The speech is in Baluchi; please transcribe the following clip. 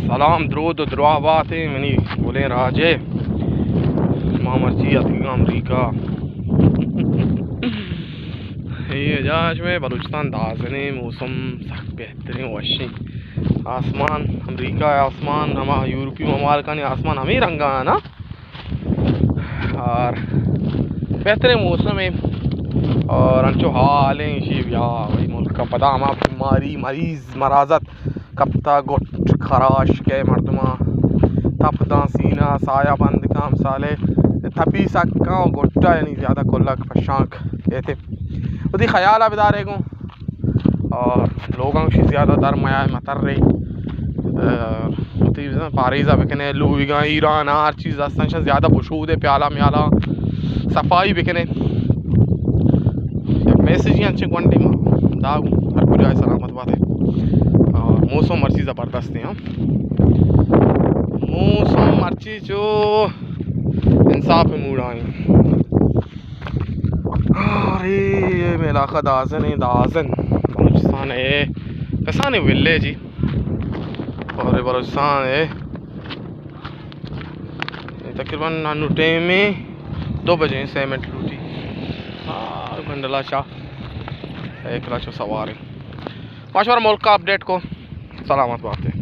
سلام، درود و دراہ بات ایں منی گلیں راج ءَ۔ ما مرچی اتکگاں امریکہ۔ اے جاہ شمئے بلوچستان دازنیں، موسم سک بہتریں، وشیں۔ آسمان، امریکہ ءِ آسمان، ہما یورپی ممالکانی آسمان ہمے رنگا نا۔ اور بہتریں موسم ایں اور انچو حال ایں، ایشی بیا وئی ملک ءَ پدا ہما بیماری، مریض، مرازت کپتا، گٹ خراش کہ مردماں تپ داں، سینہ سایہ بند کاں، مثالے تپی سک کاں، گٹا یعنی زیادہ کلک پشانک ایتے۔ وتی خیال ءَ بدارے گوں۔ اور لوگاں گوشی زیادہ در میائے، مترے، آ، وتی بزاں پاریزا بکنے، لویگاں، ایران، ہر چیز ہستن، شان زیادہ بشودے، پیالہ میالہ صفائی بکنے۔ یک میسجی انچیں گونڈے ما دا، ہر کجائے سلامت باتے۔ اور موسم مرچی زبردست ایں، ہاں۔ موسم مرچی چو انصاف موڈ آئیں۔ ارے، اے مئے علاقہ دازن ایں، دازن۔ بلوچستان ءِ کسانیں ولیجے۔ اور بلوچستان ءِ تقریباً انو ٹائم ایں دو بجے، سے منٹ لوٹی۔ آ، گنڈلا چا ایکلا چو سوار ایں۔ ما شمارا ملک ءَ اپڈیٹ کو۔ سلامت باتے۔